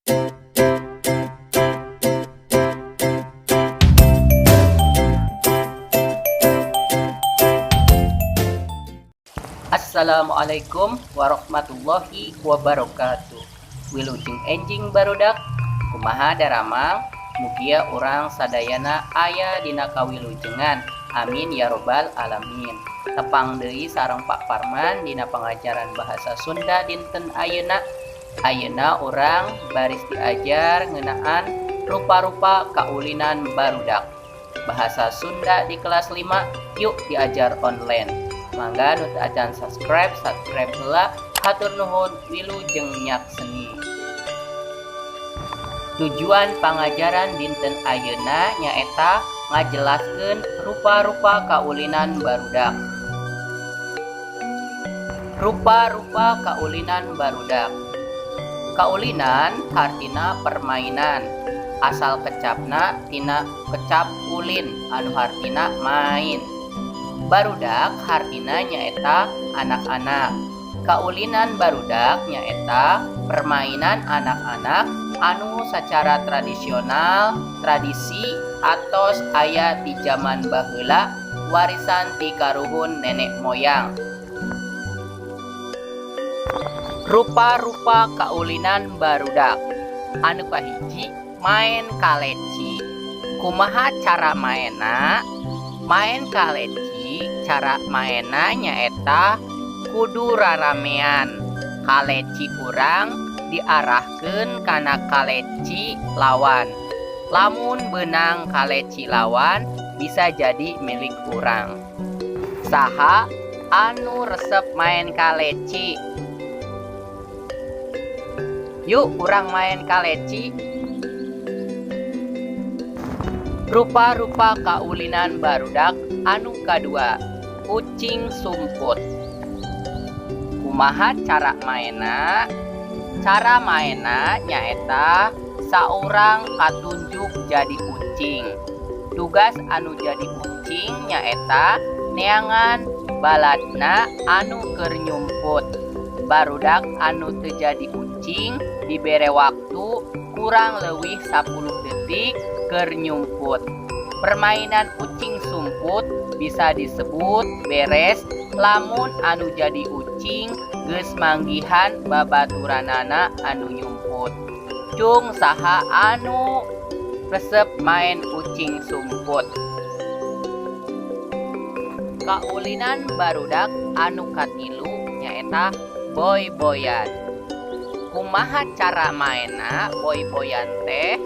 Assalamualaikum warahmatullahi wabarakatuh. Wilujeng enjing, barudak. Kumaha daramang? Mugia urang sadayana aya dina kawilujengan. Amin ya robbal alamin. Tepang deui sareng Pak Parman dina pengajaran bahasa Sunda dinten ayeuna. Ayeuna urang baris diajar ngeunaan rupa-rupa kaulinan barudak. Bahasa Sunda di kelas 5, yuk diajar online. Mangga nu teu acan subscribe, subscribe heula. Hatur nuhun, wilujeng nyakseni. Tujuan pangajaran dinten ayeuna nyaeta ngajelaskeun rupa-rupa kaulinan barudak. Rupa-rupa kaulinan barudak. Kaulinan hartina permainan. Asal kecapna tina kecap ulin anu hartina main. Barudak hartina nyaeta anak-anak. Kaulinan barudak nyaeta permainan anak-anak anu secara tradisional, tradisi atos aya di zaman baheula, warisan ti karuhun nenek moyang. Rupa-rupa kaulinan barudak. Anu kahiji, main kaleci. Kumaha cara maena? Main kaleci cara maena nyaeta kudu raramean. Kaleci urang diarahkeun kana kaleci lawan. Lamun beunang kaleci lawan, bisa jadi milik urang. Saha anu resep main kaleci? Yuk, urang main kaleci. Rupa-rupa kaulinan barudak anu kadua, ucing sumput. Kumaha cara maena? Cara maena nyaeta saurang katunjuk jadi ucing. Tugas anu jadi ucing nyaeta neangan baladna anu keur nyumput. Barudak anu teu jadi ucing dibere waktu kurang leuwih 10 detik keur nyumput. Permainan ucing sumput bisa disebut beres lamun anu jadi ucing geus manggihan babaturanana anu nyumput. Cung, saha anu resep main ucing sumput? Kaulinan barudak anu katilu nyaeta boy-boyan. Kumaha cara maena boy-boyan teh?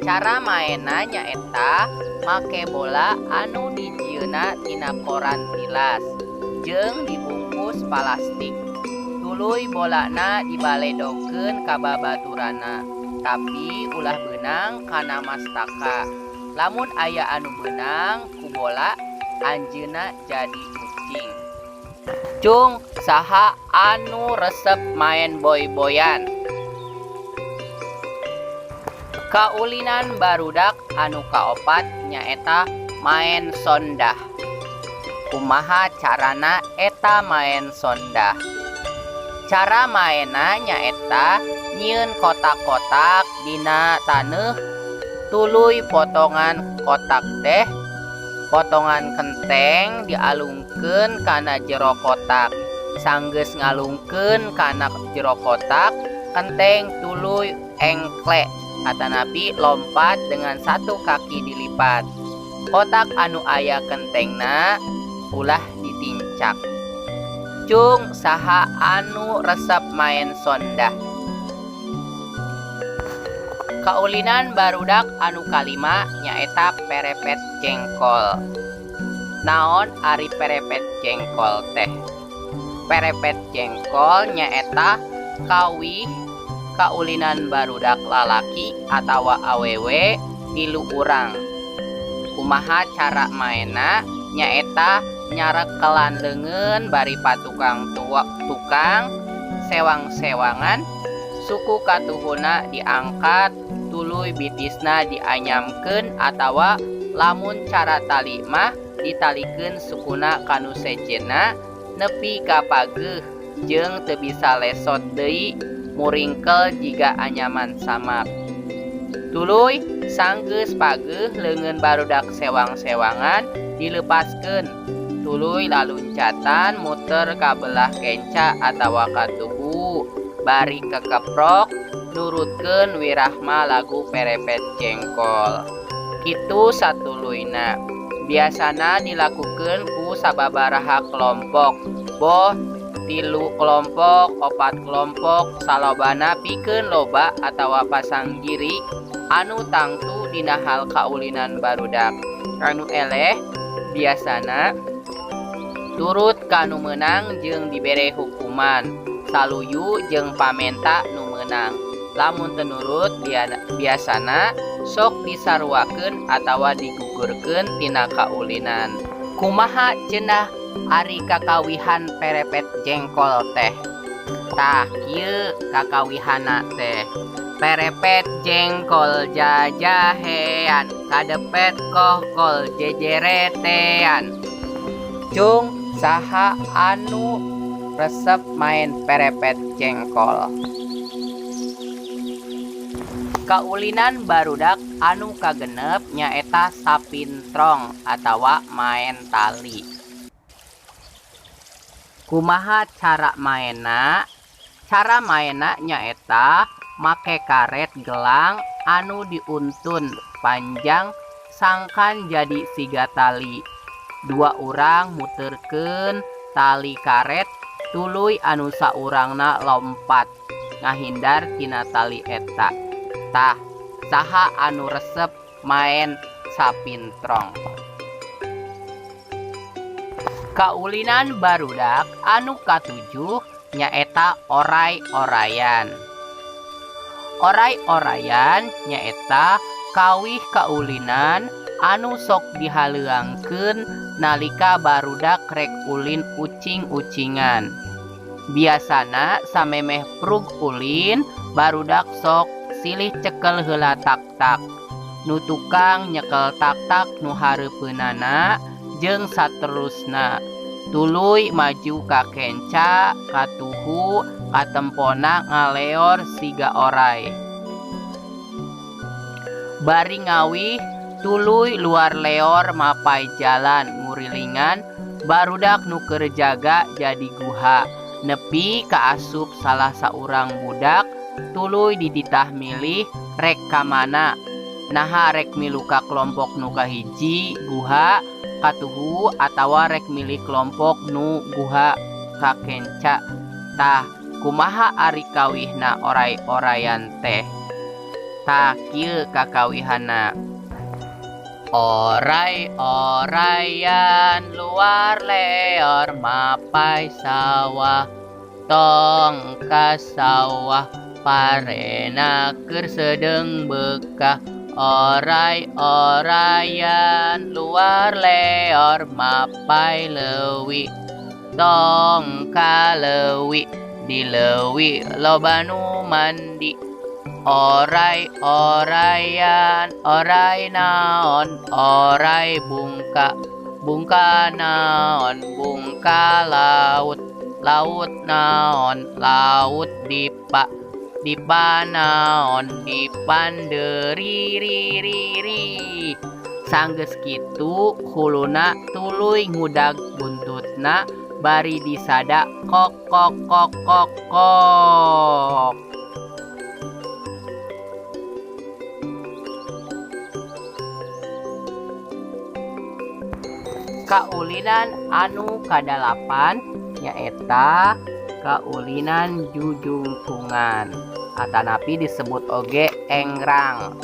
Cara maena nyaeta make bola anu dijieunna tina koran tilas jeung dibungkus palastik. Tuluy bolana dibaledogkeun ka babaturanna, tapi ulah beunang kana mastaka. Lamun aya anu beunang ku bola, anjeunna jadi ucing. Cung, saha anu resep main boy-boyan? Kaulinan barudak anu kaopat nyaeta main sondah. Kumaha carana eta main sondah? Cara maena nyaeta nyieun kotak-kotak dina taneuh, tuluy potongan kotak teh, potongan kenteng dialungkeun kana jero kotak. Sanggeus ngalungkeun kana jero kotak kenteng, tuluy engkle atanapi lompat dengan satu kaki dilipat. Kotak anu aya kentengna ulah ditincak. Cung, saha anu resep main sondah? Kaulinan barudak anu kalima nyaeta perepet jengkol. Naon ari perepet jengkol teh? Perepet jengkol nyaeta kawih kaulinan barudak lalaki atawa awewe tilu urang. Kumaha cara maena? Nyaeta nyarekelan leungeun bari patukang tua tukang sewang-sewangan, suku katuhuna diangkat, tuluy bitisna dianyamkeun, atawa lamun cara tali mah ditalikeun sukuna kanu sejenna nepi ka pageuh jeung teu bisa lesot deui. Muringkel jiga anyaman samak. Tuluy sanggeus pageuh leungeun barudak sewang-sewangan dileupaskeun. Tuluy laluncatan muter ka belah kenca atawa ka tuhu bari kekeprok nurutkeun wirahma lagu Perepet Jengkol. Kitu satuluyna. Biasana dilakukeun ku sababaraha kelompok, boh 3 kelompok, 4 kelompok, salobana pikeun loba atawa pasang giri anu tangtu dina hal kaulinan barudak. Anu eleh biasana turut ka nu meunang jeung dibere hukuman, saluyu jeung pamenta nu meunang. Lamun teu nurut biasana sok disaruakeun atawa digugurkeun tina kaulinan. Kumaha cenah ari kakawihan Perepet Jengkol teh? Tah kieu kakawihanna teh. Perepet jengkol jajahean, kadepet kohkol jejeretean. Cung saha anu resep main perepet jengkol? Kaulinan barudak anu kagenep nyaeta sapintrong atawa maen tali. Kumaha cara maenna? Cara maenna nyaeta make karet gelang anu diuntun panjang sangkan jadi siga tali. Dua urang muterkeun tali karet tuluy anu saurangna lompat ngahindar tina tali eta. Tah, saha anu resep maen sapintrong? Kaulinan barudak anu katujuh nyaeta oray-orayan. Oray-orayan nyaeta kawih kaulinan anu sok dihaleuangkeun nalika barudak rek ulin ucing-ucingan. Biasana samemeh prug ulin barudak sok silih cekel heula tak-tak. Nu tukang nyekel tak-tak nu hareupeunana jeung saterusna. Tuluy maju ka kenca, ka tuhu, katempona ngaleor siga oray. Bari ngawih tuluy luar leor mapai jalan ngurilingan barudak nu keur jaga jadi guha. Nepi kaasup salah saurang budak tuluy dititah milih rek ka mana. Naha rek milu ka kelompok nu kahiji guha katuhu atawa rek milih kelompok nu guha ka kenca. Tah kumaha ari kawihna oray-orayan teh? Tah kieu kakawihana. Oray-orayan luar leor mapai sawah, tong ka sawah parena keur sedeung bekah. Oray-orayan luar leor mapai leuwi, tong ka leuwi di leuwi loba nu mandi. Oray-orayan oray naon, oray bungka, bungka naon, bungka laut, laut naon, laut dipa, dipa naon, dipanderi ri ri ri. Sanggeus kitu huluna tuluy ngudag buntutna bari disada kok kok kok kok kok. Kaulinan anu kadalapan nyaeta kaulinan jujungkungan atanapi disebut oge engrang.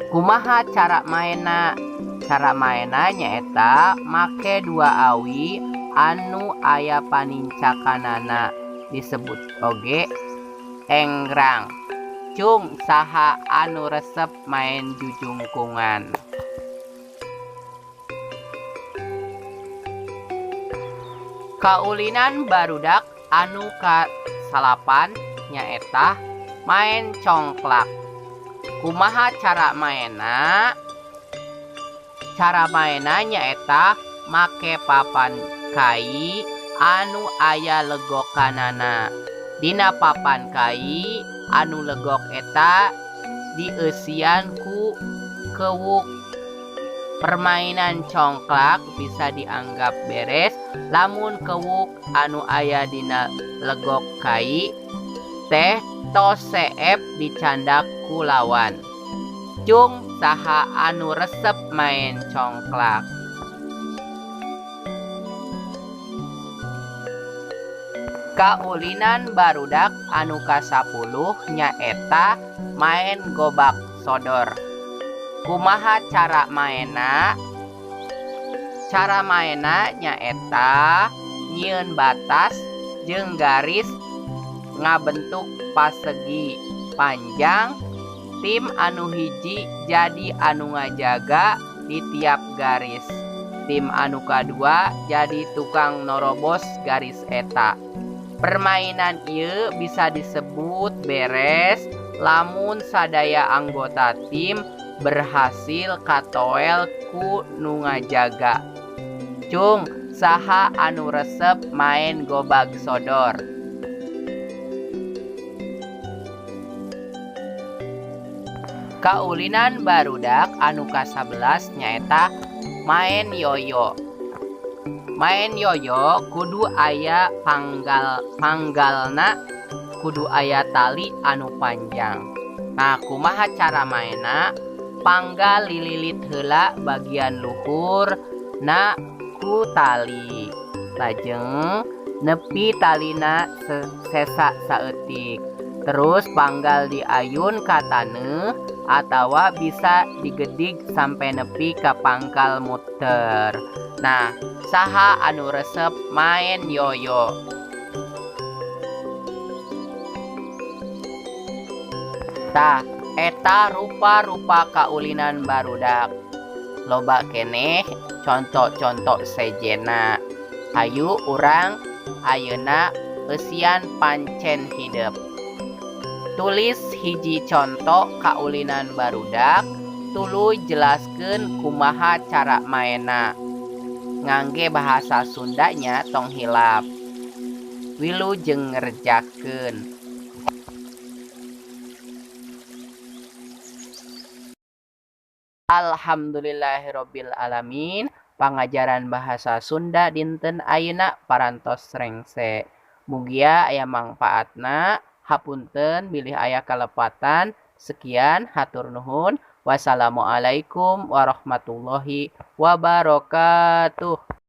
Kumaha cara maena? Cara maena nyaeta make dua awi anu aya panincakanana disebut oge engrang. Cung saha anu resep maen jujungkungan? Kaulinan barudak anu kasalapan nyaeta maen congklak. Kumaha cara maena? Cara maena nyaeta make papan kai anu aya legokanana. Dina papan kai anu legok eta dieusian ku kewuk. Permainan congklak bisa dianggap beres lamun kewuk anu aya dina legok kai teh tos seep dicandak ku lawan. Cung saha anu resep maen congklak? Kaulinan barudak anu kasapuluh nyaeta maen gobak sodor. Kumaha cara maenna? Cara maenna nyaeta nyieun batas jeung garis ngabentuk pasegi panjang. Tim anu hiji jadi anu ngajaga di tiap garis. Tim anu kadua jadi tukang norobos garis eta. Permainan ieu bisa disebut beres lamun sadaya anggota tim berhasil katoel ku nu ngajaga. Cung saha anu resep maen gobag sodor? Kaulinan barudak anu ka-11 nyaeta maen yoyo. Maen yoyo kudu aya panggalna, kudu aya tali anu panjang. Nah, kumaha cara maenna? Panggal lililit heula bagian luhur na ku tali. Lajeng nepi talina sesa saeutik. Terus panggal diayun ka taneuh atawa bisa digedig sampai nepi ka pangkal muter. Nah, saha anu resep maen yoyo? Tah, eta rupa-rupa kaulinan barudak. Loba keneh conto-conto sejena. Hayu urang ayeuna eusian pancen hidep. Tulis hiji conto kaulinan barudak, tuluy jelaskeun kumaha cara maenna. Ngangge bahasa Sundanya tong hilap. Wilujeng ngerjakeun. Alhamdulillahirabbil alamin. Pangajaran bahasa Sunda dinten ayeuna parantos rengse. Mugia aya mangpaatna. Hapunten bilih aya kalepatan. Sekian, hatur nuhun. Wassalamualaikum warahmatullahi wabarakatuh.